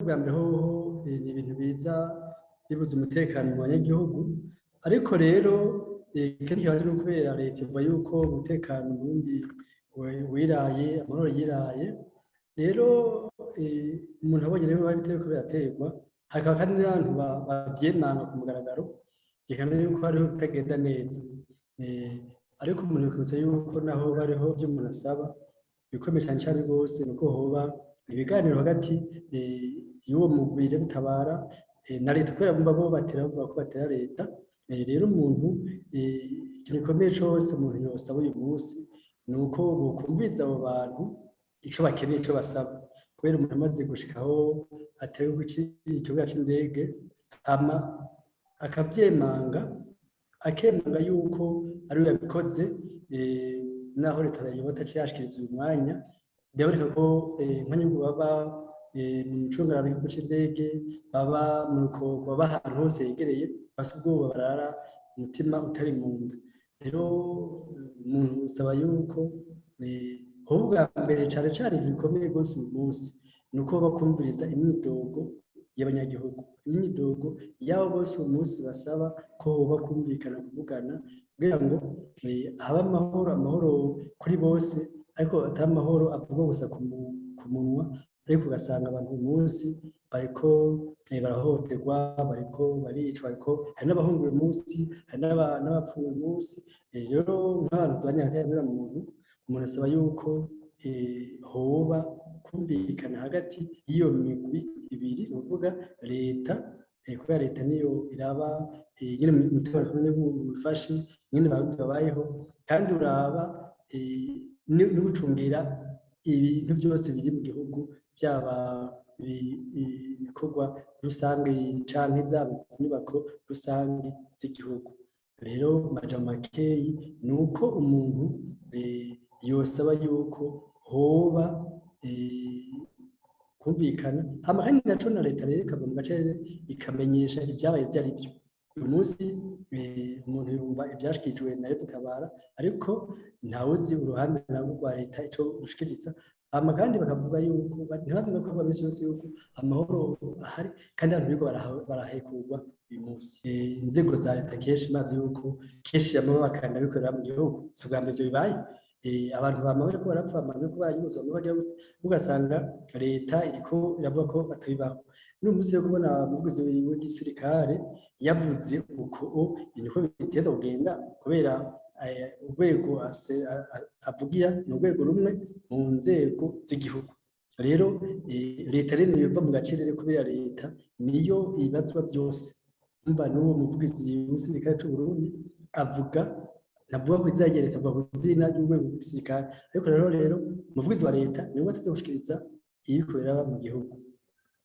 Bwa mbere hoho ni ibintu biza bibuza umutekano mu banyagihugu, ariko rero ikindi kibazo ni ukubera leta ivuga yuko umutekano mu Burundi wiraye, amahoro yiraye. Rero umuntu abonye rero ibitero biriko biraterwa, hakaba kandi n'abantu bavyemanga ku mugaragaro, vyerekana yuko hariho ibitagenda neza. Ariko umuntu yokwibutsa yuko naho bariho ivyo umuntu asaba ibikomeye cane cane rwose, nuko hoba ibiganiro hagati y'uwo mugwi Tabara na leta, kubera bumva bo batera bavuga ko batera leta. Rero umuntu, ikintu gikomeye cose umuntu yosaba uyu munsi ni uko bokumviriza abo bantu ico bakeneye, ico basaba, kubera umuntu amaze gushika aho atewe ikibuga c'indege, hama akavyemanga, akemanga yuko ariwe yabikoze, naho leta yoba itaciyashikiriza uyu mwanya, biraboneka ko nk'abanyagihugu baba mu micungararo y'ikibuga c'indege, baba mu Rukoko, baba ahantu hose hegereye, bafise ubwoba, barara umutima utari mu nda. Rero umuntu usaba yuko hoba ubwa mbere cane cane ibintu bikomeye rwose uyu munsi ni uko bakumviriza imyidogo y'abanyagihugu, imyidogo y'abo bose uyu munsi basaba ko hoba kumvikana, kuvugana, kugira ngo habe amahoro, amahoro kuri bose, ariko atari amahoro avugwa gusa ku munwa, ariko ugasanga abantu uyu munsi bariko barahohoterwa, bariko baricwa, bariko hari n'abahunga uyu munsi, hari n'abapfuye uyu munsi. Rero nk'abantu turwanya hagati muntu, umuntu asaba yuko hoba kumvikana hagati y'iyo migwi ibiri, ni ukuvuga leta, kubera leta niyo iraba nyene umutekano w'abanyagihugu wifashe, ingene abarundi babayeho, kandi uraba no gucungira ibintu byose biri mu gihugu, byaba ibikorwa rusange canke zaba inyubako rusange z'igihugu. Rero majambo makeyi ni uko umuntu yosaba yuko hoba kumvikana, hama kandi naco na leta rero ikava mu gacerere, ikamenyesha ivyabaye ivyo ari vyo. Uyu munsi umuntu yumva ivyashikirijwe na Leta Tabara, ariko ntawuzi uruhande narwo rwa leta ico rushikiriza. Hama kandi bakavuga yuko ntibavuga ko misi yose yuko amahoro ahari, kandi abantu biriko barahekurwa uyu munsi. Inzego za leta kenshi mazi yuko kenshi bama bakanda bikorera mu gihugu, si ubwa mbere ivyo bibaye. Abantu bama bariko barapfa, abantu bariko baranyuzwa, bama bagira gute, ugasanga leta iriko iravuga ko batabibaho. N'uyu munsi rero kubona umuvugizi w'igisirikare yavuze uko niko biteza kugenda, kubera urwego avugira ni urwego rumwe mu nzego z'igihugu. Rero leta rero niyo iva mu gacerere, kubera leta niyo ibazwa byose. Umva n'uwo muvugizi w'igisirikare c'u Burundi avuga, ntavuga ku izina rya leta, avuga ku izina ry'urwego rw'igisirikare, ariko rero umuvugizi wa leta niwe ateza gushikiriza ibiriko biraba mu gihugu.